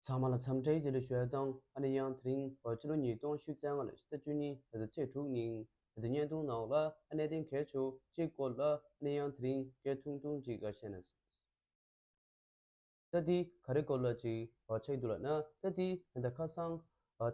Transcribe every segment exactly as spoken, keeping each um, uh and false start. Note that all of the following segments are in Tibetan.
ཚང་མ་ལ་འཚམས་འདྲི་བདེ་ལེགས་ཞུ་ཡ་དང་། ཨ་ནི་ཡང་དེ་རིང་ཕྱི་ལོ་ཉིས་སྟོང་ཉི་ཤུ་རྩ་ལྔ་ལོའི་ཕྱི་ཟླ་བཅུ་གཉིས་ཕྱི་ཚེས་དྲུག་ཉིན་ཕྱི་ཟླ་བརྙན་ཐུང་ནང་ལ་ཨ་གནད་དོན་གལ་ཆེ་གཅིག་སྐོར་ལ་ཨ་ནི་ཡང་དེ་རིང་སྐད་ཐུང་ཐུང་ཅིག་བཤད་ན། ད་དེ་ག་རེ་སྐོར་ལ་ཅིག་ཆགས་ཀྱི་འདུག་ལབ་ན། ད་དེ་ད་ལྟ་ཁ་སང་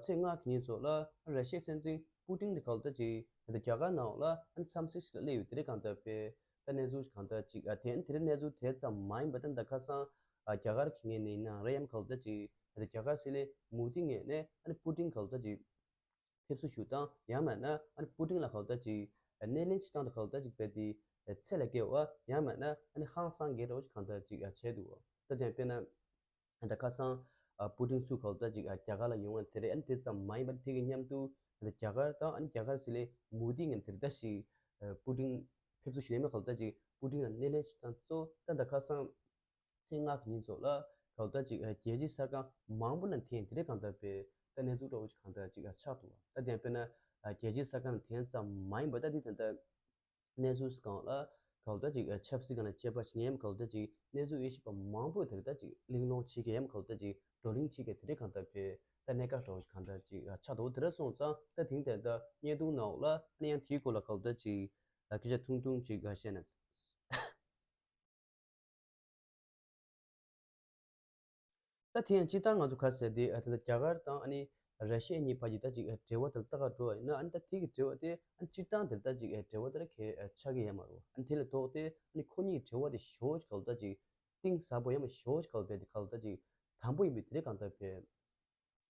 ཚེས་ལྔ་གི་ཉིན་ཚོ་ལ་ར་ཤི་ཡའི་སྲིད་འཛིན་པུ་ཏིན་དེ་ག་ལ་ད་ཅིག་ད་ལྟ་རྒྱ་གར་ནང་ལ་ཨ་ནི་འཚམས་གཟིགས་ཤིག་ལ་སླེབས་ཡོད། དེ་རིང་གང་ལྟར་དཔེ་ད་གནས་ཚུལ་གང་ལྟར་ཅིག་ཨ་དེ་དེ་རིང་གནས་ཚུལ་དེ་ཙམ་མ་ཡིན་པ། ད་ད་ཁ་སང་ཨ་རྒྱ་གར་གྱི་ངོས་ནས་ཡིན་ན་རེད་ཡ་མ་ག་ལ་ད་ཅིག་ད་ལྟ་རྒྱ་གར་སྲིད་བློན་མོ་དི་ངོས་ནས་ཨ་ནི་པུ་ཏིན་ག་ལ་ད་ཅིག་ཕེབས་བསུ་ཞུ་སྟངས། ཡང་མིན་ན་ཨ་ནི་པུ་ཏིན་ལ་ག་ལ་ད་ཅིག་སྣེ་ལེན་བྱེད་སྟངས་དེ་ག་ལ་ད་ཅིག་དཔེ་དེ་ཚད་ལས་བརྒལ་བ། ཡང་མིན་ན་ཨ་ནི་ཧང་སང་རྒྱས་འདྲ་བོ་ཅིག་གང་ལྟར་ཅིག་བྱས་འདུག་ད་དེ་དཔེར་ན་ད་ཁ་སང་ཨ་པུ་ཏིན་ཚུར་ག་ལ་ད་ཅིག་ཨ་རྒྱ་གར་ལ་ཡོང་བ་དེ་རེད། ཨ་ནི་དེ་ཙམ་མ་ཡིན་པར་དེ་གི་མཉམ་དུ་ཨ་ནི་རྒྱ་གར་དང་ཨ་ནི་རྒྱ་གར་སྲིད་བློན་མོ་དི་ངོས་ནས་དེ་རེད་ད་ཅིག་ཨ་པུ་ཏིན་ཕེབས་བསུ་ཞུ་ལེན་མ་ག་ལ་ད་ཅིག་པུ་ཏིན་ལ་སྣེ་ལེན་བྱེད་སྟངས་གཙོ་བོ་ད་ད་ཁ་སང་ཚེས་ལྔ་གི་ཉིན་ཚོ་ལ་ག་ལ་ད་ཅིག་ཨ་རྒྱལ་སྤྱིའི་གསར་ཁང་མང་པོ་ནང་དེ་དེ་རིང་གང་ལྟར་དཔེ་ད་གནས་ཚུལ་འདྲ་བོ་ཅིག་གང་ལྟར་ཅིག་ཨ་ཆགས་འདུག་ད་དེ་དཔེར་ན་ཨ་རྒྱལ་སྤྱིའི་གསར་ཁང་དེ་ཙམ་མ་ཡིན་པ། ད་དེ་ད་ལྟ་གནས་ཚུལ་སྒང་ལ་ག་ལ་ད་ཅིག་ཨ་ཆབ་སྲིད་སྒང་ལ་དཔྱད་པ་བྱེད་མཁན་ཡ་མ་ག་ལ་ད་ཅིག་གནས་ཚུལ་དབྱེ་ཞིབ་པ་མང་པོས་དེ་རིང་ད་ཅིག་གླེང་སློང་བྱེད་མཁན་ཡ་མ་ག་ལ་ད་ཅིག་བགྲོ་གླེང་བྱེད་མཁན་དེ་རིང་གང་ལྟར་དཔེ་ད་གནད་འགག་འདྲ་བོ་ཅིག་གང་ལྟར་ཅིག་ཨ་ཆགས་འདུག་དེ་འདྲ་སོང་ཙང་ད་དེ་རིང་ད་ལྟ་བརྙན་ཐུང་ནང་ལ་ཨ་ནི་ཡང་དེའི་སྐོར་ལ་ག་ལ་ད་ཅིག་ཨ་སྐད་ཆ་ཐུང་ཐུང་ཅིག་ཨ་བཤད་ན། ད་དེ་ཡང་སྤྱིར་བཏང་ང་ཚོ་ག་ཟེར་དེ་ཨ་ད་ལྟ་རྒྱ་གར་དང་ཨ་ནི་ར་ཤི་ཡ་གཉིས་བར་གྱི་ད་ཅིག་ཨ་འབྲེལ་བ་དེ་ལ་ལྟ་ག་འགྲོ་བ་ཡིན་ན། ཨ་ནི་ད་དེ་གི་འབྲེལ་བ་དེ་ཨ་ནི་སྤྱིར་བཏང་དེ་ལ་ད་ཅིག་ཨ་འབྲེལ་བ་དེ་ལ་གལ་ཨ་ཆགས་ཀྱི་ཡོད་མ་རེད། ཨ་ནི་དེ་ལས་ལྡོག་སྟེ་ཨ་ནི་ཁོ་གཉིས་ཀྱི་འབྲེལ་བ་དེ་ཞེ་པོ་ཅིག་ག་ལ་ད་ཅིག་གཏིང་ཟབ་པོ་ཡང་མིན་ཞེ་པོ་ཅིག་ག་ལ་དཔེ་དེ་ག་ལ་ད་ཅིག་དམ་པོ་ཡིན་པའི་དེ་རིང་གང་ལྟར་དཔེ་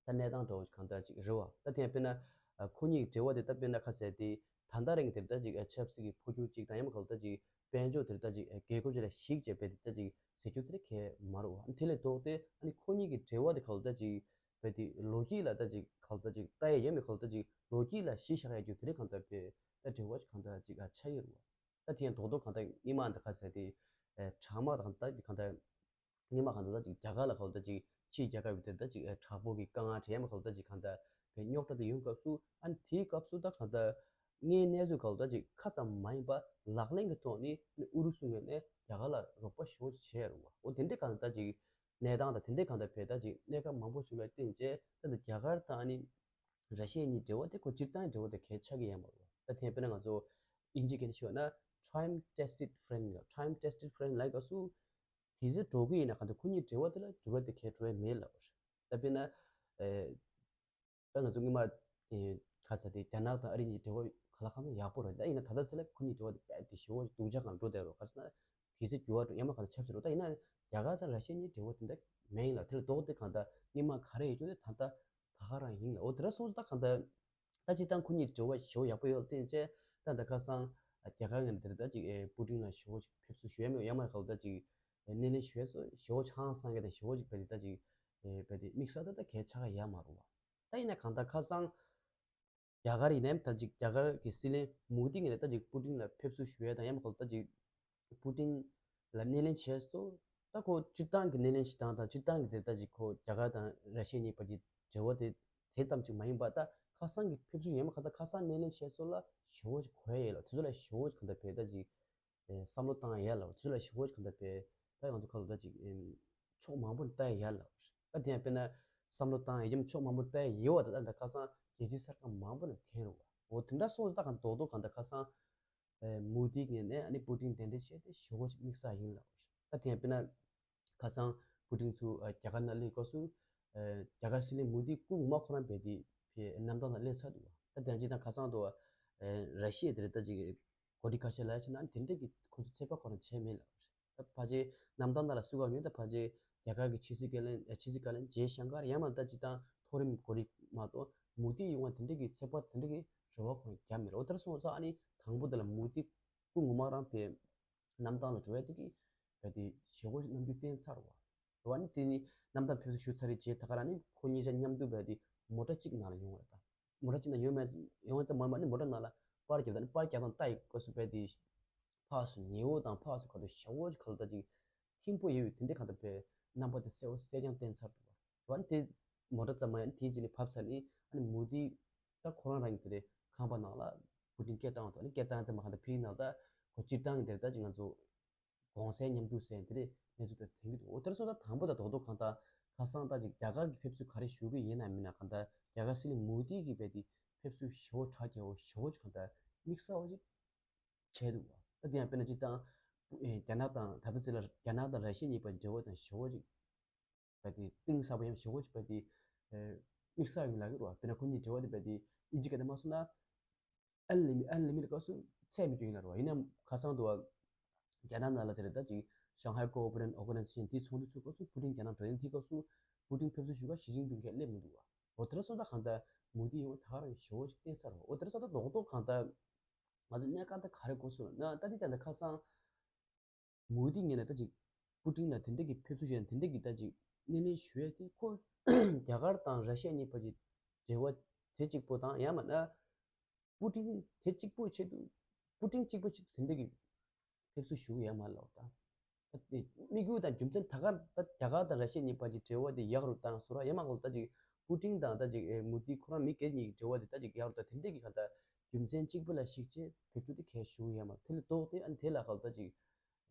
ད་གནས་སྟངས་འདྲ་བོ་ཅིག་གང་ལྟར་ཅིག་རེད་བ། ད་དེ་ཡང་དཔེར་ན་ཨ་ཁོ་གཉིས་ཀྱི་འབྲེལ་བ་དེ་ད་དཔེར་ན་ག་ཟེར་དེ་ད་ལྟ་རིང་དེ་ལ་ད་ཅིག་ཨ་ཆབ་སྲིད་ཀྱི་འཕོ་འགྱུར་ཅིག་དང་ཡང་མིན་ག་ལ་ད་ཅིག་དཔལ་འབྱོར་དེ་ལ་ད་ཅིག་ཨ་རྒྱལ་ཁབ་ཅིག་ལ་གཞིགས་བྱས་པའི་དེ་ལ་ད་ཅིག་ཟེར་རྒྱུ་དེ་ལ་གལ་མ་རེད་བ། ཨ་ནི་དེ་ལས་ལྡོག་སྟེ་ཨ་ནི་ཁོ་གཉིས་ཀྱི་འབྲེལ་བ་དེ་ག་ལ་ད་ཅིག་དཔེ་དེ་ལོ་རྒྱུས་ལ་ད་ཅིག་ག་ལ་ད་ཅིག་ལྟ་ཡས་ཡང་མིན་ག་ལ་ད་ཅིག་ལོ་རྒྱུས་ལ་གཞི་བཞག་ཡས་རྒྱུ་དེ་རིང་གང་ལྟར་དཔེ་ད་འབྲེལ་བ་ཅིག་གང་ལྟར་ཅིག་ཨ་ཆགས་ཡོད་རེད་བ། ད་དེ་ཡང་རྡོག་རྡོག་གང་ལྟར་སྔོན་མ་འདི་ག་ཟེར་དེ་ཨ་དྲག་དམག་དང་ད་གང་ལྟར་སྔོན་མ་གང་ལྟར་ད་ཅིག་རྒྱ་གར་ལ་གང་ལྟར་ཅིག་ཕྱིའི་རྒྱལ་ཁབ་ཀྱི་དེ་ད་ཅིག་ཨ་དྲག་པོ་གི་དཀའ་ངལ་འཕྲད་ཡ་མ་གང་ལྟར་ཅིག་གང་ལྟར་དཔེ་རྙོག་དྲ་དེ་ཡོང་སྐབས་སུ། ཨ་ནི་དེའི་སྐབས་སུ་ད་གང་ལྟར་དངོས་གནས་ཚུལ་གང་ལྟར་ཅིག་ཁ་ཙམ་མ་ཡིན་པ་ལག་ལེན་གྱི་ཐོག་ནས་ཨ་ནི་ཨུ་རུ་སུ་ངོས་ནས་རྒྱ་གར་ལ་རོགས་པ་ཞེ་པོ་ཅིག་བྱས་ཡོད་རེད་བ། འོ་དེ་འདྲའི་གང་ལྟར་ཅིག་གནས་སྟངས་དང་དེ་འདྲའི་གང་ལྟར་དཔེ་ད་ཅིག་གནད་འགག་མང་པོ་བྱུང་བའི་རྟེན་བྱས། ད་ལྟ་རྒྱ་གར་དང་ཨ་ནི་ར་ཤི་ཡ་གཉིས་འབྲེལ་བ་དེ་ཁོ་སྤྱིར་བཏང་འབྲེལ་བ་དེ་གལ་ཆགས་ཀྱི་ཡོད་མ་རེད་བ། ད་དེ་དཔེར་ན་ང་ཚོ་དབྱིན་ཇི་སྐད་ནས་ཞུས་ན་time tested friend ལ། time tested friend ལབ་སྐབས་སུ་དུས་ཚོད་འགྲོ་གི་ཡིན་ན་གང་ལྟར་ཁོ་གཉིས་འབྲེལ་བ་དེ་ལ་འགྱུར་བ་དེ་གལ་འགྲོ་ཡ་མེད་ལབ་པ་རེད། ད་དཔེར་ན་ཨེ་ད་ང་ཚོ་སྔོན་མ་ཨེ་ག་ཟེར་དེ་རྒྱ་ནག་དང་ཨ་རི་གཉིས་འབྲེལ་བ་གང་ལ་གང་འཚམ་ཡག་པོ་རེད། ད་ཡིན་ན་ད་ལྟ་ཚེ་ལ་ཁོ་གཉིས་འབྲེལ་བ་དེ་རྦད་དེ་ཞེ་པོ་སྡུག་ཅག་སྒང་འགྲོ་བསྡད་རེད། ག་ཟེར་ན་དུས་ཚོད་འགྱུར་བ་འགྲོ་ཡ་མ་གང་ལ་ཆབས་ཅིག་རེད། ད་ཡིན་ན་རྒྱ་གར་དང་ར་ཤི་ཡ་གཉིས་འབྲེལ་བ་དེ་འདྲ་མེད་ཡིན་ལ། དེ་ལས་ལྡོག་སྟེ་གང་ལྟར་སྔོན་མ་ག་རེ་ཡོད་རྒྱུ་དེ་ད་ལྟ་ད་ག་རང་ཡིན་ལ། འོ་དེ་འདྲ་སོང་ཙང་ད་གང་ལྟར་ད་སྤྱིར་བཏང་ཁོ་གཉིས་འབྲེལ་བ་ཞེ་པོ་ཡག་པོ་ཡོད་ལ་བརྟེན་བྱས། ད་ད་ཁ་སང་རྒྱ་གར་ངོས་ནས་དེ་རེད་ད་ཅིག་ཨེ་པུ་ཏིན་ལ་ཞེ་པོ་ཅིག་ཕེབས་བསུ་ཞུ་ཡ་མེད་ཡང་མ་གང་ལྟར་ཅིག་ཨེ་སྣེ་ལེན་ཞུ་ཡ་སོགས་ཞེ་པོ་ཅིག་ཧང་སང་གི་དང་ཞེ་པོ་ཅིག་དཔེ་དེ་ད་ཅིག་ཨེ་དཔེ་དེ་དམིགས་བསལ་ད་ད་གལ་ཆགས་ཀྱི་ཡོད་མ་རེད་བ། ད་ཡིན་ན་གང་ལྟར་ཁ་སང་རྒྱ་གར་ཡིན་ནའི་ད་ཅིག་རྒྱ་གར་གྱི་སྲིད་བློན་མོ་དི་ངོས་ནས་ད་ཅིག་པུ་ཏིན་ལ་ཕེབས་བསུ་ཞུ་ཡ་དང་ཡང་མ་གང་ལྟར་ཅིག་པུ་ཏིན་ལ་སྣེ་ལེན་བྱས་སོ། ད་ཁོ་སྤྱིར་བཏང་གི་སྣེ་ལེན་བྱེད་སྟངས་དང་སྤྱིར་བཏང་གི་དེ་ད་ཅིག་ཁོ་རྒྱ་གར་དང་ར་ཤི་ཡ་གཉིས་བར་གྱི་འབྲེལ་བ་དེ་དེ་ཙམ་ཅིག་མ་ཡིན་པ། ད་ཁ་སང་གི་ཕེབས་བསུ་ཡང་མ་ཁ་སང་ཁ་སང་སྣེ་ལེན་བྱས་སོ་ལ་ཞེ་པོ་ཅིག་གོ་ཡ་ཡོད་ལ། དེ་ཚོ་ལ་ཞེ་པོ་ཅིག་གང་ལྟར་དཔེ་ད་ཅིག་ཨེ་བསམ་བློ་བཏང་ཡ་ལ། དེ་ཚོ་ལ་ཞེ་པོ་ཅིག་གང་ལྟར་དཔེ་ད་ང་ཚོ་ཁ་ལོ་ད་ཅིག་ཨེམ་ཕྱོགས་མང་པོ་ནས་ལྟ་ཡ་ཡོད་ལ། ད་དེ་ཡང་དཔེར་ན་བསམ་བློ་བཏང་ཡ་ཡོད་ཕྱོགས་མང་པོ་ནས་ལྟ་ཡ་ཡོད་པ། ད་ད་ད་ཁ་སང་རྒྱལ་སྤྱིའི་གསར་ཁང་མང་པོ་ནས་མཁྱེན་རུང་བ། འོ་དེ་འདྲ་སོང་ཙང་ད་གང་ལྟར་རྡོག་རྡོག་གང་ལྟར་ཁ་སང་ཨེ་མོ་དི་ངོས་ནས་ཨ་ནི་པུ་ཏིན་གདན་འདྲེན་བྱས་ཏེ་ཞེ་པོ་ཅིག་དམིགས་བསལ་ཡིན་ལ། ད་དེ་ཡང་དཔེར་ན་ཁ་སང་པུ་ཏིན་ཚུར་ཨ་རྒྱ་གར་ནང་སླེབས་སྐབས་སུ་ཨ་རྒྱ་གར་སྲིད་བློན་མོ་དི་སྐུ་ངོ་མ་ཁོ་རང་རྦད་དེ་ཕའི་གནམ་ཐང་ལ་སླེབས་ཚར་འདུག་བ། ད་དེ་ཡང་སྤྱིར་བཏང་ཁ་སང་དུ་ཨ་ར་ཤི་ཡ་དེ་རེད་ད་ཅིག་གོ་སྒྲིག་ཁ་ཤས་ལ་ཕྱིན་ན་ཨ་ནི་དེ་འདྲ་གི་ཁོ་ཚོ་ཚོད་དཔག་ཁོ་རང་བྱས་མེད་ལ། ད་ཕལ་ཆེར་གནམ་ཐང་ནང་ལ་བསུ་ག་ཡོང་། ད་ཕལ་ཆེར་རྒྱ་གར་གྱི་ཕྱི་སྲིད་བཀའ་བློན་ཨ་ཕྱི་སྲིད་བཀའ་བློན་ཇེ་ཤང་ཀར་ཡང་མ་ད་སྤྱིར་བཏང་མཐོ་རིམ་གོ་སྒྲིག་མ་གཏོགས་མོ་དི་ཡོང་བ་དེ་འདྲ་གི་ཚོད་དཔག་དེ་འདྲ་གི་རེ་བ་ཁོ་རང་བརྒྱབ་མེད་ལ། འོ་དེར་སོང་ཙང་ཨ་ནི་དང་པོ་དེ་ལ་མོ་དི་སྐུ་ངོ་མ་རང་ཕའི་གནམ་ཐང་ལ་འགྲོ་ཡ་དེ་གི་ག་དེ་ཞེ་པོ་ཅིག་རྣམ་འགྱུར་བསྟན་ཚར་བ། འོ་ཨ་ནི་དེ་ནི་གནམ་ཐང་ཕེབས་བསུ་ཞུ་ཚར་རེད་བྱས། ད་ག་རང་ནི་ཁོ་གཉིས་ཆ་མཉམ་དུ་རྦད་དེ་མོ་ཊ་གཅིག་ནང་ལ་ཡོང་བ་རེད། ད་མོ་ཊ་གཅིག་ནང་ཡོང་མ་ཡོང་ཙམ་མ་ཡིན་པ་ནི་མོ་ཊ་ནང་ལ་པར་རྒྱབ། ད་ནི་པར་རྒྱག་སྟངས་ལྟ་ཡི་སྐབས་སུ་རྦད་དེ་ཕར་ཚུར་ཉེ་བོ་དང་ཕར་ཚུར་ག་དུས་ཞེ་པོ་ཅིག་ག་ལ་ད་ཅིག་ཐིམ་པོ་ཡོད་པའི་དེ་འདྲའི་ག་ད་པའི་རྣམ་པ་དེ་གསལ་པོ་གསལ་རྐྱང་བསྟན་ཚར་འདུག་བ། འོ་ཨ་ནི་དེ་མོ་ཊ་ཙམ་མ་ཡིན། དེའི་རྗེས་ནས་བབས་ཚར་ནས་ཨ་ནི་མོ་དི་ད་ཁོ་རང་རང་གི་དེ་རེད་ཁང་པ་ནང་ལ་པུ་ཏིན་སྐད་བཏང་བ་དང་། ཨ་ནི་སྐད་བཏང་ཙམ་མ་ག་ད་ཕིའི་ནང་ད་ཁོ་སྤྱིར་བཏང་གི་དེ་རེད་ད་ཅིག་ང་ཚོ་གོང་གསལ་མཉམ་འདུག་ཟེར་དེ་རེད་གནས་ཚུལ་དེ་ཐོན་གྱི་འདུག་འོ་དེར་སོང་ད་དང་པོ་ད་རྡོག་རྡོག་གང་ལྟར་ ཁ་སང་ད་ཅིག་རྒྱ་གར་གྱི་ཕེབས་བསུ་ག་རེ་ཞུ་གི་ཡིན་ན་མིན་ན་གང་ལྟར་རྒྱ་གར་སྲིད་བློན་མོ་དི་གི་རྦད་དེ་ཕེབས་བསུ་ཞེ་པོ་གྲ་རྒྱས་པོ་ཞེ་པོ་ཅིག་གང་ལྟར་དམིགས་བསལ་བ་ཅིག་བྱས་འདུག་བ། ད་དེ་ཡང་དཔེར་ན་ཅིག་དང་རྒྱ་ནག་དང་ད་ལྟ་ཚེ་ལ་རྒྱ་ནག་དང་ར་ཤི་ཡ་གཉིས་བར་འབྲེལ་བ་དང་ཞེ་པོ་ཅིག་རྦད་དེ་གཏིང་ཟབ་པོ་ཡང་ཞེ་པོ་ཅིག་རྦད་དེ་དམིགས་བསལ་ཡིན་ལབ་ཀྱི་འདུག་བ། དཔེར་ན་ཁོ་གཉིས་འབྲེལ་བ་དེ་རྦད་དེ་དབྱིན་ཇི་སྐད་དུ་མ་སོང་ན། ཨན་ལི་མི་ཨན་ལི་མི་སྐབས་སུ་ཚད་མེད་དུ་ཡིན་ལ་རོ། ཡིན་ནའང་ཁ་སང་དུ་བ་རྒྱ་ནག་ནང་ལ་དེ་རེད། ད་ཅིག་Shanghai Cooperation Organization དེའི་ཚོགས་འདུ་ཚོགས་སྐབས་སུ་པུ་ཏིན་རྒྱ་ནག་འགྲོ་ཡིན། དེའི་སྐབས་སུ་པུ་ཏིན་ཕེབས་བསུ་ཞུ་ག་ཞི་ཅིན་ཕིང་གིས་སླེབས་མི་འདུག་བ། འོ་དེ་འདྲ་སོང་ཙང་གང་ལྟར་མོ་དི་ཡོང་ད་ག་རང་ཞེ་པོ་ཅིག་བསྟན་ཚར་བ། འོ་དེ་འདྲ་སོང་ཙང་རྡོག་རྡོག་གང་ལྟར་ང་ཚོ་གནད་འགག་ད་ག་རེ་གོ་སོང་ན། ད་འདི་ད་ལྟ་ཁ་སང་མོ་དི་ངོས་ནས་ད་ཅིག་པུ་ཏིན་ལ་དེ་འདྲ་གི་ཕེབས་བསུ་ཞུ་ཡ་དེ་འདྲ་གི་ད་ཅིག་སྣེ་ལེན་ཞུ་ཡ་དེ་ཁོ་རྒྱ་གར་དང་ར་ཤི་ཡ་གཉིས་བར་གྱི་འབྲེལ་བ་དེ་གཅིག་པོ་དང་ཡང་མིན་ན་པུ་ཏིན་དེ་གཅིག་པོའི་ཆེད་དུ་པུ་ཏིན་གཅིག་པོའི་ཆེད་དུ་དེ་འདྲ་གི་ཕེབས་བསུ་ཞུ་གི་ཡོད་མ་རེད་ལབ་ད། ད་དེ་དམིགས་ཡུལ་དང་རྒྱུ་མཚན་ད་ག་ད་རྒྱ་གར་དང་ར་ཤི་ཡ་གཉིས་བར་གྱི་འབྲེལ་བ་དེ་ཡག་རུ་བཏང་ཟེར་བ་ཡོད་མ་རེད་ལབ། ད་ཅིག་པུ་ཏིན་དང་ད་ཅིག་ཨེ་མོ་དི་ཁོ་རང་མི་སྒེར་གཉིས་ཀྱི་འབྲེལ་བ་དེ་ད་ཅིག་ཡག་རུ་དང་དེ་འདྲས་ཀྱི་ག་ད་རྒྱུ་མཚན་གཅིག་པུ་ལ་གཞིགས་བྱས་ཕེབས་བསུ་དེ་གས་ཞུ་གི་ཡོད་མ་རེད། དེ་ལས་ལྡོག་སྟེ་ཨ་ནི་དེ་ལ་ག་ད་ཅིག་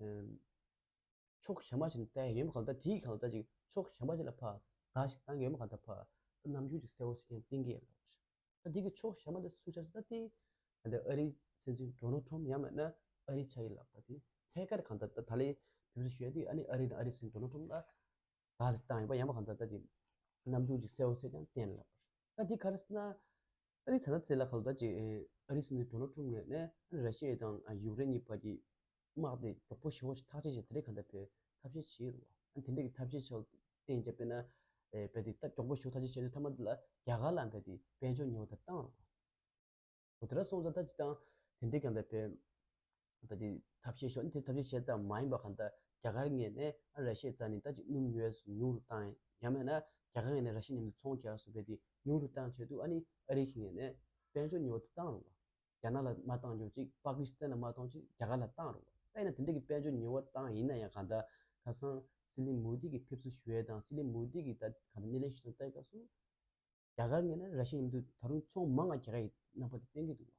ཨེམ་ཕྱོགས་གཞན་པ་ཞིག་ནས་བལྟས་ཡོད་མ་ག་ད་དེའི་ག་ད་ཅིག་ཕྱོགས་གཞན་པ་ཞིག་ལ་ཕར་བརྡ་ཞིག་བཏང་གི་ཡོད་མ་ག་ད་ཕར་ད་རྣམ་འགྱུར་ཅིག་གསལ་བོ་ཞིག་ཀྱང་བསྟན་གི་ཡོད་ལབ། ད་འདི་གི་ཕྱོགས་གཞན་པ་དེ་སུ་ཆགས་སོང་ད་དེ། ད་ལྟ་ཨ་རིའི་སྲིད་འཛིན་ཌོ་ནལ་ཊམ་ཡང་མིན་ན་ཨ་རི་ཆགས་ཡིན་ལབ་པ་དེ་ཐད་ཀར་གང་ལྟར་ད་ད་ལའི་ཕེབས་བསུ་ཞུ་ཡ་དེ་ཨ་ནི་ཨ་རི་དང་ཨ་རིའི་སྲིད་འཛིན་ཌོ་ནལ་ཊམ་ལ་བརྡ་དེ་བཏང་ཡིན་པ་ཡང་མིན་ན་གང་ལྟར་ད་ཅིག་རྣམ་འགྱུར་ཅིག་གསལ་བོ་གསལ་རྐྱང་བསྟན་ལབ་པ་རེད། ད་འདི་ག་རེ་ཟེར་ན། ཨ་ནི་ད་ལྟ་ཚེ་ལ་ག་ལ་ད་ཅིག་ཨ་རིའི་སྲིད་འཛིན་ཌོ་ནལ་ཊམ་ངོས་ནས་ཨ་ནི་ར་ཤི་ཡ་དང་ཡུཀ་རེན་གཉིས་བར་གྱི་དམག་དེ་མགྱོགས་པོ་ཞེ་པོ་ཞིག་ཐག་གཅོད་བྱས་དེ་རིང་གང་ལྟར་བས་ཐབས་ཤེས་བྱས་རེད་བ། ཨ་ནི་དེ་འདྲ་གི་ཐབས་ཤེས་ཆགས་བསྟན་བྱས་དཔེར་ན་ཨེ་བས་དེ་ད་མགྱོགས་པོ་ཞེ་པོ་ཐག་གཅོད་བྱས་དུས་ཐ་མ་དེ་ལ་རྒྱ་གར་ལ་བས་དེ་དཔལ་འབྱོར་ཉེས་པ་དེ་བཏང་རེད་བ། འོ་དེ་འདྲ་སོང་ཙང་ད་ཅིག་དང་དེ་འདྲའི་གང་ལྟར་བས་བས་དེ་ཐབས་ཤེས་ཤོར་ནི་དེ་ཐབས་ཤེས་བྱས་ཙམ་མ་ཡིན་པ་གང་ལྟར་རྒྱ་གར་ངོས་ནས་ཨ་ར་ཤི་ཡའི་རྩ་ནས་ད་ཅིག་སྣུམ་ཉོ་ཡས་སུ་ཉུང་རུ་བཏང་ཡང་མིན་ན་རྒྱ་གར་ངོས་ནས་ར་ཤི་ཡ་མཉམ་དུ་ཚོང་རྒྱག་ཡས་སུ་བས་དེ་ཉུང་རུ་བཏང་བྱས་དུས་ཨ་ནི་ཨ་རི་གི་ངོས་ནས་དཔལ་འབྱོར་ཉེས་པ་དེ་བཏང་རེད་བ། རྒྱ་ནག་ལ་མ་བཏང་རྒྱུ་གཅིག་པ་ཀི་སི་ཐན་ལ་མ་བཏང་གཅིག་རྒྱ་གར་ལ་བཏང་རུང་། ད་ཡིན་ན་དེ་འདྲ་གི་དཔལ་འབྱོར་ཉེས་པ་བཏང་ཡིན་ན་ཡང་གང་ལྟར་ཁ་སང་སྲིད་བློན་མོ་དི་གི་ཕེབས་བསུ་ཞུ་ཡས་དང་སྲིད་བློན་མོ་དི་གི་ད་གང་ལྟར་སྣེ་ལེན་ཞུ་སྟངས་ལྟ་སྐབས་སུ་རྒྱ་གར་ངོས་ནས་ར་ཤི་ཡ་མཉམ་དུ་ད་རུང་ཚོང་མང་ང་རྒྱག་གི་རྣམ་པ་དེ་བསྟན་གྱི་འདུག་བ།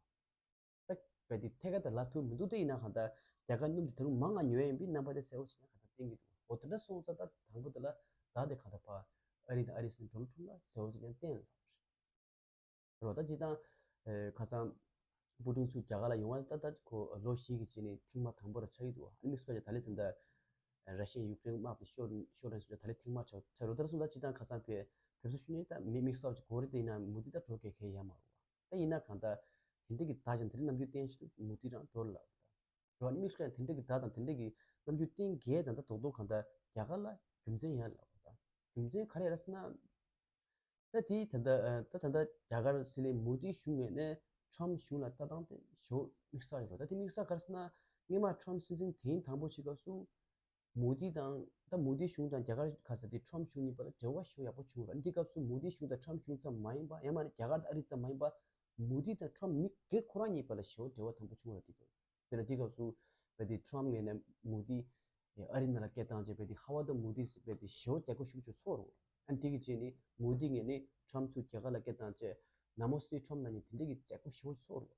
ད་བས་དེ་ཐད་ཀར་དུ་ལབ་ཐུབ་མི་འདུག་དེ་ཡིན་ན་གང་ལྟར་རྒྱ་གར་སྣུམ་དེ་ད་རུང་མང་ང་ཉོ་ཡས་ཡིན་པའི་རྣམ་པ་དེ་གསལ་བོ་ཞིག་ཡང་གང་ལྟར་བསྟན་གྱི་འདུག་འོ་དེ་འདྲ་སོང་ཙང་ད་དང་པོ་དེ་ལ་ད་དེ་གང་ལྟར་ཕར་ཨ་རི་དང་ཨ་རིའི་སྲིད་འཛིན་ཌོ་ནལ་ཊམ་ལ་གསལ་བོ་ཞིག་ཡང་བསྟན་ལབ། རེད་བ། ད་སྤྱིར་བཏང་ཨེ་ཁ་སང་པུ་ཏིན་ཚུར་རྒྱ་གར་ལ་ཡོང་བ་ད་ད་ཁོ་ལོ་བཞི་གི་རྗེས་ནས་ཐེངས་མ་དང་པོ་ར་ཆགས་ཀྱི་འདུག་ཨ་ནི་དམིགས་བསལ་གྱི་ད་ལན་དེ་འདྲ་ར་ཤི་ཡ་ཡུཀ་རེན་དམག་དེ་ཤོར་ཤོར་རན་སོང་ད་ལན་ཐེངས་མ་ཆགས་ཆགས་རེད། ད་ར་སོང་ད་སྤྱིར་བཏང་ཁ་སང་ཕེ་ཕེབས་བསུ་ཞུ་ནས་ད་མི་དམིགས་བསལ་གྱི་གོ་རེ་དེ་ཡིན་ན་མུ་མཐུད་ད་འགྲོ་གལ་གལ་ཡ་མ་རེད་བ། ད་ཡིན་ན་གང་ལྟར་དེ་འདྲ་གི་ད་ཅང་དེ་འདྲ་རྣམ་འགྱུར་བསྟན་ཞིག་མུ་མཐུད་རང་འགྲོ་ལ་རེད་བ། དམིགས་བསལ་དེ་འདྲ་གི་ད་དང་དེ་འདྲ་གི་རྣམ་འགྱུར་བསྟན་གལ་ད་ད་རྡོག་རྡོག་གང་ལྟར་རྒྱ་གར་ལ་རྒྱུ་མཚན་ཡོད་ལ་རེད་བ། རྒྱུ་མཚན་ག་རེ་རེད་ཟེར་ན། ད་དེ་ད་ལྟ་ད་ད་ལྟ་རྒྱ་གར་སྲིད་བློན་མོ་དི་གཞུང་ངོས་ནས་ཁྲམ་གཞུང་ལ་ལྟ་སྟངས་དེ་ཞེ་པོ་དམིགས་བསལ་ཡོད་རེད། ད་དེ་དམིགས་བསལ་ག་རེ་ཟེར་ན་སྔོན་མ་ཁྲམ་སྲིད་འཛིན་དེའི་དང་པོ་ཞིག་སྐབས་སུ་མོ་དི་དང་ད་མོ་དི་གཞུང་དང་རྒྱ་གར་ག་ས་དེ་ཁྲམ་གཞུང་གཉིས་བར་ལ་འབྲེལ་བ་ཞེ་པོ་ཡག་པོ་བྱུང་རེད། འདི་སྐབས་སུ་མོ་དི་གཞུང་དང་ཁྲམ་གཞུང་ཙམ་མ་ཡིན་པ་ཡང་མ་ནི་རྒྱ་གར་དང་ཨ་རི་ཙམ་མ་ཡིན་པ་མོ་དི་དང་ཁྲམ་མི་སྒེར་ཁོ་རང་གཉིས་བར་ལ་ཞེ་པོ་འབྲེལ་བ་དམ་པོ་བྱུང་རེད། དེ་དཔེར་ན་དེའི་སྐབས་སུ་བས་དེ་ཁྲམ་ངོས་ནས་མོ་དི་ཨ་རི་ནང་ལ་སྐད་བཏང་རྗེས་བས་དེ་ཧ་བར་དུ་མོ་དི་བས་དེ་ཞེ་པོ་མཛད་སྒོ་ཤུགས་ཆེ་ཚོགས་རེད། ཨ་ནི་དེ་གི་རྗེས་ནས་མོ་དི་ངོས་ནས་ཁྲམ་ཚུར་རྒྱ་གར་ལ་སྐད་བཏང་རྗེས་ན་མོ་སི་ཁྲམ་ལབ་མཁན་དེ་འདྲ་གི་མཛད་སྒོ་ཞེ་པོ་ཚོགས་རེད།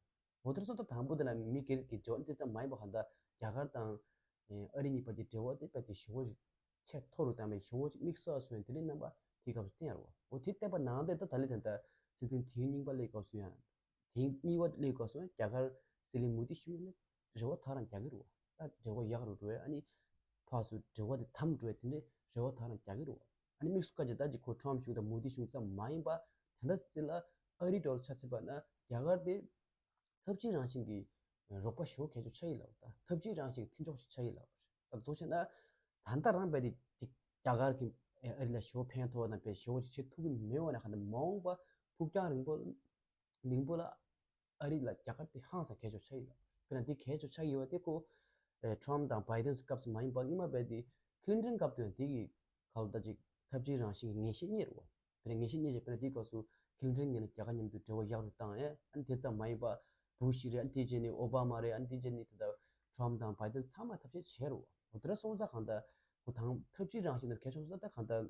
འོ་དེར་སོང་ཙང་དང་པོ་དེ་ལ་མི་སྒེར་གྱི་འབྲེལ་བ་དེ་ཙམ་མ་ཡིན་པ་གང་ལྟར་རྒྱ་གར་དང་ཨ་རི་གཉིས་བར་གྱི་འབྲེལ་བ་དེ་བས་དེ་ཞེ་པོ་ཞིག་ཆེས་མཐོ་རུ་བཏང་བའི་ཞེ་པོ་ཅིག་དམིགས་བསལ་བཟོས་དེ་འདྲའི་རྣམ་པ་དེའི་སྐབས་སུ་བསྟན་ཡོད་རེད་བ། འོ་དེ་བསྟན་པ་ནང་བསྟན་ད་ད་ལན་ད་ལྟ་སྲིད་དོན་དུས་ཡུན་རྙིང་པ་སླེབས་སྐབས་སུ་ཡང་དུས་ཡུན་རྙིང་པ་སླེབས་སྐབས་སུ་ཡང་རྒྱ་གར་སྲིད་བློན་མོ་དི་གཞུང་ནས་རེ་བ་ད་རང་རྒྱག་གི་རེད་བ། ད་འབྲེལ་བ་ཡག་རུ་འགྲོ་བའི་ཨ་ནི་ཕར་ཚུར་འབྲེལ་བ་དེ་དམ་འགྲོ་བའི་དེ་འདྲའི་རེ་བ་ད་རང་རྒྱག་གི་རེད་བ། ཨ་ནི་དམིགས་སུ་བཀར་རྗེས་ད་ཅིག་ཁོ་ཁྲམ་གཞུང་དང་མོ་དི་གཞུང་ཙམ་མ་ཡིན་པ་ད་ལྟ་ཚེ་ལ་ཨ་རི་འགྲོ་ལ་ཆ་མཚོན་པ་ན་རྒྱ་གར་དེ་འཐབ་ཇུས་རང་བཞིན་གྱི་རོགས་པ་ཞེ་པོ་གལ་ཆེ་ཆགས་ཡིན་ལབ། ད་འཐབ་ཇུས་རང་བཞིན་གྱི་མཐུན་ཕྱོགས་ཤིག་ཆགས་ཡིན་ལབ། ད་མདོར་བཤད་ན་ད་ལྟ་རང་རྦད་དེ་རྒྱ་གར་གྱིས་ཨ་རི་ལ་ཞེ་པོ་ཕན་ཐོགས་དང་རྦད་ཞེ་པོ་ཅིག་བྱེད་ཐུབ་ཀྱི་མེད་པ་ན་གང་ལྟར་མ་འོངས་པ་ཕུགས་རྒྱང་རིང་པོ་རིང་པོ་ལ་ཨ་རི་ལ་རྒྱ་གར་དེ་ཧང་སང་གལ་ཆེ་ཆགས་ཡིན་ལབ། དཔེར་ན་དེ་གལ་ཆེ་ཆགས་ཡོད་པ་དེ་ཁོ་ཨ་ཁྲམ་དང་བྷའི་ཌེན་སྐབས་སུ་མ་ཡིན་པ་སྔོན་མ་རྦད་དེ་ཁི་ལིན་ཊོན་སྐབས་དུ་ཡང་དེ་གི་ག་ལ་ད་ཅིག་འཐབ་ཇུས་རང་བཞིན་གྱི་ངེས་ཤེས་རྙེད་རེད་བ། དཔེར་ན་ངེས་ཤེས་རྙེད་རྗེས་དཔེར་ན་དེའི་སྐབས་སུ་ཁི་ལིན་ཊོན་ངོས་ནས་རྒྱ་གར་མཉམ་དུ་འབྲེལ་བ་ཡག་རུ་བཏང་ཡས། ཨ་ནི་དེ་ཙམ་མ་ཡིན་པ་བུ་ཤི་རེད། ཨ་ནི་དེའི་རྗེས་ནས་ཨོ་བྷ་མ་རེད། ཨ་ནི་དེའི་རྗེས་ནས་ད་ལྟ་ཁྲམ་དང་བྷའི་ཌེན་ཚང་མ་ཐབས་ཤེས་བྱས་རེད་བ། འོ་དེ་འདྲ་སོང་ཙང་གང་ལྟར་ཁོ་དང་འཐབ་ཇུས་རང་བཞིན་དུ་གལ་ཆེ་སོང་ཙང་ད་གང་ལྟར་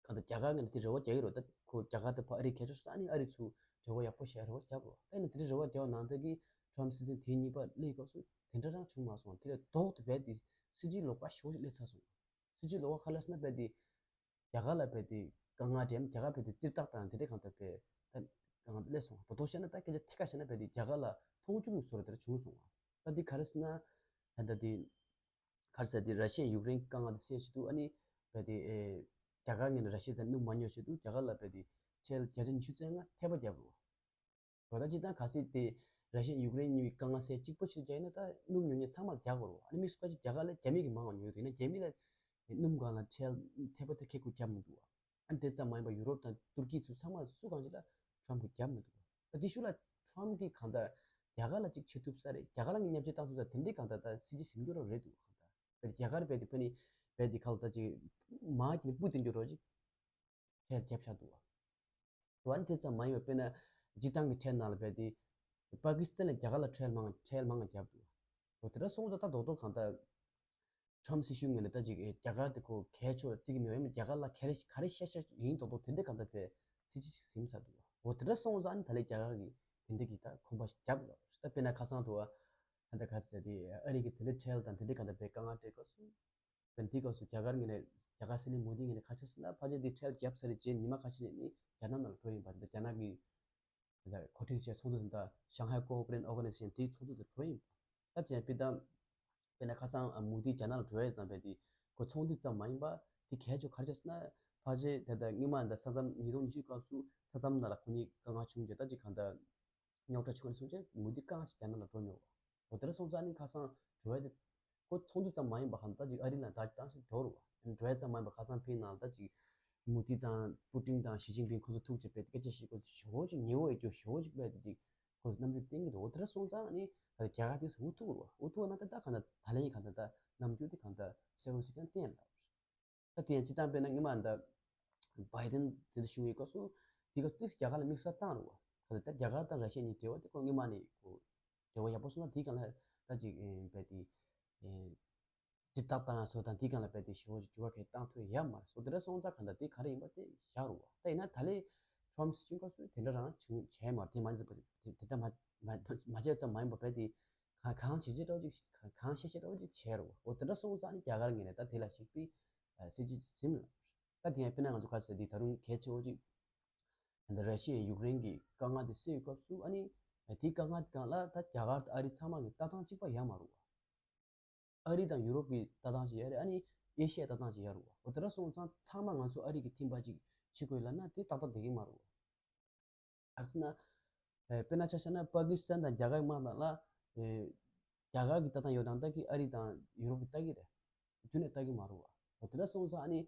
གང་ལྟར་རྒྱ་གར་ངོས་ནས་དེ་རེ་བ་རྒྱག་གི་རེད། ད་ཁོ་རྒྱ་གར་དེ་ཕར་ཨ་རི་གལ་ཆེ་སོང་ཙང་ཨ་ནི་ཨ་རི་ཚུར་འབྲེལ་བ་ཡག་པོ་བྱེད་རེ་བ་རྒྱབ་རེད་བ། ད་ཡིན་ན་དེ་འདྲ་རེ་བ་རྒྱབ་པ་ནང་ལྟར་གྱི་ཁྲམ་སྲིད་དོན་དེ་གཉིས་པ་སླེབས་སྐབས་སུ་དེ་འདྲ་རང་བྱུང་མ་སོང་། དེ་ལས་ལྡོག་ཏུ་རྦད་དེ་སྲིད་ཇུས་ལོག་པ་ཞེ་པོ་ཞིག་སླེབས་ཚར་སོང་། སྲིད་ཇུས་ལོག་པ་ག་རེ་ཟེར་ན་རྦད་དེ་ རྒྱ་གར་ལ་བས་དེ་དཀའ་ངལ་དེ་རྒྱ་གར་བས་དེ་རྩིས་རྟགས་དང་དེ་འདྲའི་གང་ལྟར་བས་ད་དཀའ་ངལ་སླེབས་སོང་། ད་དུང་བཤད་ན་ད་སྐད་ཆ་ཐད་ཀར་བཤད་ན་བས་དེ་རྒྱ་གར་ལ་མཐོང་ཆུང་གི་བཟོ་འདྲ་དེ་འདྲ་བྱུང་སོང་བ། ད་འདི་ག་རེ་ཟེར་ན། ད་ལྟ་དེ་ག་རེ་ཟེར་དེ་ར་ཤི་ཡས་ཡུཀ་རེན་དཀའ་ངལ་དེ་སེལ་ཆེད་དུ་ཨ་ནི་བས་དེ་ཨེ་རྒྱ་གར་ངོས་ནས་ར་ཤི་ཡ་དང་སྣུམ་མ་ཉོ་ཆེད་དུ་རྒྱ་གར་ལ་བས་དེ་ཁྲལ་བརྒྱ་ཆ་ཉི་ཤུ་རྩ་ལྔ་ཐེབས་པ་བརྒྱབ་རོགས། འོ་ད་སྤྱིར་བཏང་གལ་སྲིད་དེ་ར་ཤི་ཡ་ཡུཀ་རེན་གཉིས་ཀྱི་དཀའ་ངལ་སེལ་གཅིག་པ་ཞིག་རྒྱག་ཡིན་ན་ད་སྣུམ་ཉོ་མཁན་ཚང་མར་རྒྱག་དགོས་རེད། ཨ་ནི་དམིགས་སུ་བཀར་ཅིག་རྒྱ་གར་ལ་རྒྱ་མི་གིས་མང་བ་ཉོས་འདུག་ཡིན་ན་རྒྱ་མི་ལ་སྣུམ་སྒང་ལ་ཁྲལ་ཐེབས་པ་དེ་ཁེ་ཁོས་བརྒྱབ་མི་འདུག་ཨ་ནི་དེ་ཙམ་མ་ཡིན་པར་ཡུ་རོབ་དང་ཏུར་ཀི་ཚོ་ཚང་མ་སུ་གང་ཅིག་ལ་ཁྲམ་གྱིས་བརྒྱབ་མི་འདུག་ད་དེ་ཤུགས་ལ་ཁྲམ་གྱིས་གང་ལྟར་རྒྱ་གར་ལ་ཅིག་བྱེད་ཐུབ་ས་རེད། རྒྱ་གར་ལ་ངས་བརྙས་བཅོས་བཏང་ཐུབ་ས་དེ་འདྲའི་གང་ལྟར་ད་སྲིད་ཇུས་ཟིན་རྒྱུ་རོ་རེད་འདུག་གང་ལྟར་རྒྱ་གར་བས་དེ་ཕ་ནི་བས་དེ་ཁ་ལ་ད་ཅིག་མ་གི་ནི་སྤུ་ཏིན་རྒྱུ་རོ་ཅིག་ཁྲལ་བརྒྱབ་བཞག་འདུག་བ། དེ་ཙམ་མ་ཡིན་པར་དཔེར་ན་སྤྱིར་བཏང་གི་ཁྲལ་ནང་ལ་བས་ཏེ་པ་ཀི་སི་ཐན་ལ་རྒྱ་གར་ལ་ཁྲལ་མང་ཁྲལ་མང་བ་བརྒྱབ་འདུག་འོ་དེ་འདྲ་སོང་ཙང་ད་རྡོག་རྡོག་གང་ལྟར་ཁྲམ་སྲིད་གཞུང་ངོས་ནས་ད་ཅིག་རྒྱ་གར་དེ་ཁོ་གལ་ཆེ་བར་བརྩི་གི་མེད་པ་ཡིན་ན་རྒྱ་གར་ལ་ག་རེ་ག་རེ་བཤད་བཤད་ཡིན་རྡོག་རྡོག་དེ་འདྲ་གང་ལྟར་བས་སྲིད་ཇུས་ཤིག་ཟིན་ཚར་འདུག་འོ་དེ་འདྲ་སོང་ཙང་ཨ་ནི་ད་ལས་རྒྱ་གར་གི་དེ་འདྲ་གི་ད་ཁོམ་པ་ཞིག་བརྒྱབ་ཡོད། ད་དཔེར་ན་ཁ་སང་དུ་བ་ད་ལྟ་ག་ཟེར་དེ་ཨ་རི་གི་དེ་འདྲ་ཁྲལ་དང་དེ་འདྲ་གང་ལྟར་བས་དཀའ་ངལ་འཕྲད་སྐབས་སུ། པ་འདི་སྐབས་སུ་རྒྱ་གར་ངོས་ནས་རྒྱ་གར་སྲིད་བློན་མོ་དི་ངོས་ནས་ཁ་ཆ་ཟེར་ན་ཕལ་ཆེར་འདི་ཁྲལ་བརྒྱབ་ཚར་རྗེས་ཉི་མ་ཁ་ཤས་ནས་ནི་རྒྱ་ནག་ནང་ལ་འགྲོ་ཡིན་པ་འདི་རྒྱ་ནག་གི་འདི་གོ་སྒྲིག་བྱས་ཚོགས་འདུ་དེ་འདྲ་Shanghai Cooperation Organization དེའི་ཚོགས་འདུ་དེ་འགྲོ་ཡིན་པ། ད་ཅན་པི་ད་དཔེར་ན་ཁ་སང་མོ་དི་རྒྱ་ནག་ལ་འགྲོ་ཡས་དང་བས་དེ་ཁོ་ཚོགས་འདུ་ཙམ་མ་ཡིན་པ་དེ་གལ་ཆེ་ག་རེ་བྱས་ཟེར་ན་ཕལ་ཆེར་ད་ལྟ་སྔོན་མ་འདི་ས་མཚམས་ཉིས་སྟོང་ཉི་ཤུ་སྐབས་སུ་ས་མཚམས་ནང་ལ་ཁོ་གཉིས་དཀའ་ངལ་བྱུང་རྗེས་ད་ཅིག་གང་ལྟར། རྙོག་དྲ་བྱུང་བ་ནས་བཟུང་བྱས་མུ་མཐུད་རྐང་ཞིག་རྒྱ་ནག་ལ་འགྲོ་མྱོང་བ། འོ་དེ་འདྲ་སོང་ཙང་ནི་ཁ་སང་འགྲོ་ཡ་དེ་ཁོ་ཚོགས་འདུ་ཙམ་མ་ཡིན་པ་གང་ལྟར་ཅིག་ཨ་རི་ལ་ཟླ་གཅིག་བཏང་ཞིག་འགྲོ་རུ་བ། འགྲོ་ཡ་ཙམ་མ་ཡིན་པ་ཁ་སང་ཕིན་ནང་ལ་ད་ཅིག་མུ་མཐུད་དང་པུ་ཏིན་དང་ཞི་ཅིན་ཕིན་ཁོ་ཚོ་ཐུག་བྱས་པའི་སྐད་ཆ་བཤད་དགོས་ཞེ་པོ་ཅིག་ཉེ་བོ་ཡོད་རྒྱུ་ཞེ་པོ་ཅིག་པས་དེ་ཅིག་ཁོ་ཚོ་རྣམ་འགྱུར་བསྟན་གྱི་འདུག་འོ་དེ་འདྲ་སོང་ཙང་ནི་ད་རྒྱ་གར་དེ་ཚོ་འུ་ཐུག་རུ་བ། འུ་ཐུག་ན་ད་ད་གང་ལྟར་ད་ལན་ཡིན་གང་ལྟར་ད་རྣམ་འགྱུར་དེ་གང་ལྟར་གསལ་བོ་ཞིག་ཀྱང་བསྟན་ལ། ད་དེ་ཡང་སྤྱིར་བཏང་དཔེར་ན་སྔོན་མ་ད་བའི་ཏིན་དེ་འདྲ་བྱུང་བའི་སྐབས་སུ་དེ་ག་ཏིག་རྒྱ་གར་ལ་དམིགས་བསལ་བཏང་རུང་བ། ག་ཚོད་ད་རྒྱ་གར་དང་ར་ཤི་ཡ་གཉིས་འབྲེལ་བ་དེ་ཁོ་སྔོན་མ་ནས་ཁོ་འབྲེལ་བ་ཡག་པོ་སོང་ན་དེའི་སྒང་ལ་ད་ཅིག་བས་དེ་ཅི་ཏག་ཏག་སོ་དང་དེའི་སྒང་ལ་བས་དེ་ཞེ་པོ་ཅིག་འགྱུར་བ་གས་བཏང་ཐུབ་ཡ་མ་རེད། སོ་དེ་འདྲ་སོང་ཙང་ག་འདྲ་དེ་ག་རེ་ཡིན་པ་དེ་བཞག་རུང་བ། ད་ཡིན་ན་ད་ལས་ཁྲོམ་སི་ཅུང་སྐབས་སུ་དེ་འདྲ་རང་བྱུང་བྱས་མ་རེད། དེ་མ་ཡིན་ཙམ་པ་དེ་ད་མ་མ་མ་བྱས་ཙམ་མ་ཡིན་པ་བས་དེ་གང་གང་བྱེད་བྱེད་འདྲ་བོ་ཅིག་གང་གང་བཤད་བཤད་འདྲ་བོ་ཅིག་བྱས་རུང་བ། འོ་དེ་འདྲ་སོང་ཙང་ནི་རྒྱ་གར་ངོས་ནས་ད་དེ་ལ་ཞིག་པའི་སྲིད་ཇུས་ཟིན་ལ། ད་དེ་ཡང་དཔེར་ན་ང་ཚོ་ག་ཟེར་དེ་ད་རུང་གལ་ཆེ་བོ་ཅིག་ད་ར་ཤི་ཡས་ཡུཀ་རེན་གྱི་དཀའ་ངལ་དེ་སེལ་བའི་སྐབས་སུ་ཨ་ནི་དེའི་དཀའ་ངལ་དེ་སྒང་ལ་ད་རྒྱ་གར་དང་ཨ་རི་ཚང་མ་གི་ལྟ་སྟངས་གཅིག་པ་ཡང་མ་རུང་བ། ཨ་རི་དང་ཡུ་རོབ་ཀྱི་ལྟ་སྟངས་ཅིག་ཡང་རེད། ཨ་ནི་ཨེ་ཤི་ཡའི་ལྟ་སྟངས་ཅིག་ཡང་རུང་བ། འོ་དེ་འདྲ་སོང་ཙང་ཚང་མ་ང་ཚོ་ཨ་རི་གི་ཐིམ་པ་ཅིག་བྱེད་དགོས་ལབ་ན་དེ་ཏག་ཏག་བསྡད་ཀྱི་མ་རུང་བ། ག་རེ་ཟེར་ན། ཨེ་དཔེར་ན་ཆ་བཞག་ན་པ་ཀི་སི་ཐན་དང་རྒྱ་གར་དམག་དང་ལ། ཨེ་རྒྱ་གར་གྱི་ལྟ་སྟངས་ཡོད་དང་ལྟ་གི་ཨ་རི་དང་ཡུ་རོབ་ཀྱི་ལྟ་གི་རེད། རྒྱུ་ནས་ལྟ་གི་མ་རུང་བ། འོ་དེ་འདྲ་སོང་ཙང་ཨ་ནི།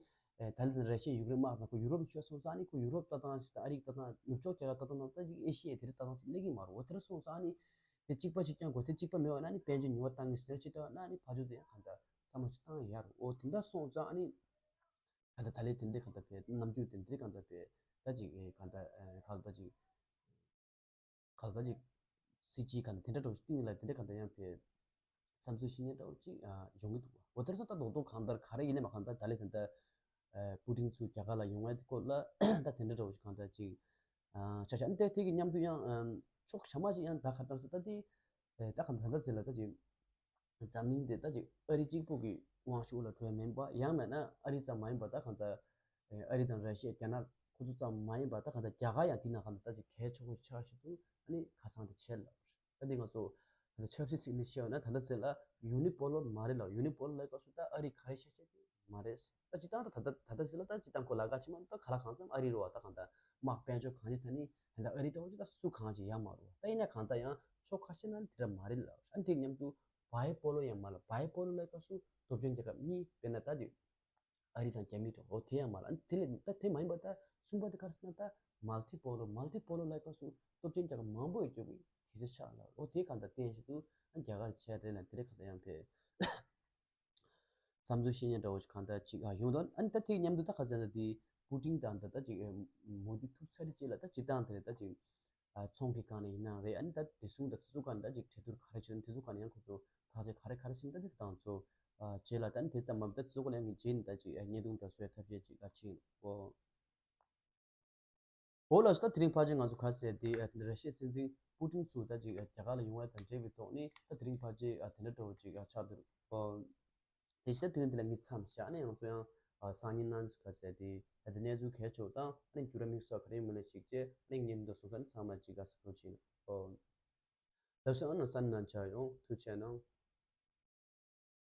ཨེ་ད་ལྟ་ར་ཤི་ཡ་ཡུཀ་རེན་དམག་དང་ཁོ་ཡུ་རོབ་ནས་ཤོར་སོང་ཙང་ཨ་ནི་ཁོ་ཡུ་རོབ་ལྟ་སྟངས་ཤིག་དང་ཨ་རི་གི་ལྟ་སྟངས་ནུབ་ཕྱོགས་རྒྱལ་ཁབ་ལྟ་སྟངས་དང་ལྟ་གི་ཨེ་ཤི་ཡའི་དེ་རིགས་ལྟ་སྟངས་ཤིག་སླེབས་ཀྱི་མ་རུང་བ། དེ་འདྲ་སོང་ཙང་ཨ་ནི། དེ་གཅིག་པ་ཞིག་ཀྱང་དགོས། དེ་གཅིག་པ་མེད་པ་ན་ནི་དཔལ་འབྱོར་ཉུང་བ་བཏང་གི་ཟེར་ཅིག་ལྟ་བ་ན་ནི་ཕར་ཕྱོགས་དེ་ཡང་གང་ལྟར་བསམ་བློ་ཅིག་བཏང་ཡ་རུང་། འོ་དེ་འདྲ་སོང་ཙང་ཨ་ནི། གང་ལྟར་ད་ལན་དེ་འདྲའི་གང་ལྟར་བས་རྣམ་འགྱུར་དེ་འདྲའི་གང་ལྟར་བས་ད་ཅིག་ཨེ་གང་ལྟར་ཨེ་གང་ལྟར་ཅིག་གང་ལྟར་ཅིག་སྲིད་ཇུས་གང་ལྟར་དེ་འདྲ་འདྲ་བོ་ཅིག་སྟེང་ལ་དེ་འདྲ་གང་ལྟར་ཡང་བས་བསམ་ཚུལ་ཤེས་ཉེན་འདྲ་བོ་ཅིག་ཨ་ཡོང་གི་འདུག་འོ་དེ་ར་སོང་ད་རྡོག་རྡོག་གང་ལྟར་ག་རེ་ཡིན་ནའི་མ་གང་ལྟར་ད་ལན་དེ་འདྲ་ཨེ་པུ་ཏིན་ཚུར་རྒྱ་གར་ལ་ཡོང་བའི་སྐོར་ལ་ད་དེ་འདྲ་འདྲ་བོ་ཅིག་གང་ལྟར་ཅིག་ཨ་ཆ་ཆ་ཨ་ནི་དེ་དེ་གི་མཉམ་དུ་ཡང་ཨམ་ཕྱོགས་ཞག་མ་ཅིག་ཡང་ད་ག་ལྟར་ཟེར་ད་དེ་ཨེ་ད་གང་ལྟར་ད་ལྟ་ཟེར་ལ་ད་ཅིག་འཛམ་གླིང་འདི་ད་ཅིག་ཨ་རི་གཅིག་པུ་གི་དབང་ཤུགས་ལ་གྲོལ་མིན་པ་ཡང་མིན་ན་ཨ་རི་ཙམ་མ་ཡིན་པ་ད་གང་ལྟར་ཨ་རི་དང་ར་ཤི་ཡ་རྒྱ་ནག་ཁོ་ཚོ་ཙམ་མ་ཡིན་པ་ད་གང་ལྟར་རྒྱ་གར་ཡང་དེ་ནང་གང་ལྟར་ད་ཅིག་གལ་ཆེ་བོ་ཆགས་བཞིན་དུ་ཨ་ནི་ཁ་སང་དེ་བྱས་ལ། ད་འདི་ང་ཚོ་ད་ལྟ་ཆབ་སྲིད་ཚིག་ནས་བཤད་པ་ན་ད་ལྟ་ཚེ་ལ་ཡུ་ནི་པོ་ལོར་མ་རེད་ལ། ཡུ་ནི་པོ་ལོར་ལ་སྐབས་སུ་ད་ཨ་རི་ག་རེ་བཤད་བཤད་དེ་མ་རེད། ད་སྤྱིར་བཏང་ད་ད་ད་ད་ལྟ་ཟེར་ལ་ད་སྤྱིར་བཏང་ཁོ་ལ་ཁ་ཕྱི་མ་ད་ག་ལ་གང་འཚམ་ཨ་རི་རུ་བ་ད་གང་ལྟར་དམག་དཔལ་འབྱོར་གང་ཅི་ད་ནི་ད་ལྟ་ཨ་རི་ད་འོ་ཅི་ད་སུ་གང་ཅི་ཡ་མ་རུ་བ། ད་ཡིན་ན་གང་ལྟར་ཡང་ཕྱོགས་ཁ་ཤས་ན་དེ་འདྲ་མ་རེད་ལ། ཨ་ནི་དེ་མཉམ་དུ་བའི་པོ་ལོ་ཡང་མ་ལ། བའི་པོ་ལོ་ལ་སྐབས་སུ་སྟོབས་ཆེན་རྒྱལ་ཁབ་གཉིས་དཔེར་ན་ད་དེ་ཨ་རི་དང་རྒྱ་མི་འགྲོ་འོ་དེ་ཡང་མ་ལ། ཨ་ནི་དེ་ལས་ད་དེ་མ་ཡིན་པ་ད་གསུམ་པ་དེ་ག་རེ་ཟེར་ན་ད་མལ་ཏི་པོ་ལོ། མལ་ཏི་པོ་ལོ་ལ་སྐབས་སུ་སྟོབས་ཆེན་རྒྱལ་ཁབ་མང་པོ་ཡོད་རྒྱུ་གི་དེ་ཚོ་ཆགས་ལ། འོ་དེ་གང་ལྟར་བསྟན་བཞིན་དུ་ཨ་རྒྱ་གར་བྱས་རེད་ལ་དེ་རེད་གང་ལྟར་ཡང་དེ། བསམ་ཚུལ་བཤད་ཉན་འདྲ་བོ་ཞིག་གང་ལྟར་ཅིག་ཨ་ཡོང་དོན། ཨ་ནི་ད་དེའི་མཉམ་དུ་ད་ག་ཟེར་ན་དེ་པུ་ཏིན་དང་ད་ད་ཅིག་མོ་དི་ཐུག་ཚར་རེད་ཅེས་ལ་ད་སྤྱིར་བཏང་དེ་རེད་ད་ཅིག་ཨ་ཚོང་གི་སྒང་ནས་ཡིན་ན་རེད། ཨ་ནི་ད་དེ་གསུང་ད་དེ་ཚོ་སྒང་ནས་ད་ཅིག་གྲོས་བསྡུར་ག་རེ་བྱུང་དེ་ཚོ་སྒང་ནས་ཡང་ཁོ་ཚོ་ཐག་གཅོད་ག་རེ་ག་རེ་བྱུང་ད་དེ་དང་ཚོ་ཨ་རྗེས་ལ་ད་ནི་དེ་ཙམ་མ་ད་དེ་ཚོ་སྒང་ནས་ཡང་རྗེས་ནས་ད་ཅིག་ཨ་བརྙན་ཐུང་འདྲ་བཟོ་ཡ་ཐབས་ཤེས་ཅིག་ཨ་ཕྱིན་འོ། འོ་ལགས་སོ། ད་དེ་རིང་ཕལ་ཆེར་ང་ཚོ་ག་ཟེར་དེ་ཨ་ར་ཤི་ཡའི་སྲིད་འཛིན་པུ་ཏིན་ཚུར་ད་ཅིག་རྒྱ་གར་ལ་ཡོང་བ་དང་འབྲེལ་བའི་ཐོག་ནས་ད་དེ་རིང་ཕལ་ཆེར་ཨ་དེ་འདྲ་འདྲ་བོ་ཅིག་ཨ་ཆགས་འདུག་ཨོ། དེ་བཞིན་ད་དེ་རིང་འདི་ལ་ངས་མཚམས་བཞག་ནས་ང་ཚོ་ཡང་ ཨ་སང་ཉིན་ནང་ཁ་ཟེར་དེ་ད་ལྟ་གནས་ཚུལ་གལ་ཆེ་བ་དང་ཨ་ནི་འགྱུར་བ་དམིགས་བསལ་ག་རེ་མིན་ན་ཞིག་ཅེས་ཨ་ནི་ཉིན་འདི་སོང་ཙང་ཚང་མ་ཅིག་དགའ་བསུ་ཐུགས་ཆེ་གནང་། ཨོ། ལགས་སོ། ཨ་ནི་གསན་གནང་བྱ་ཡོང་ཐུགས་ཆེ་གནང་།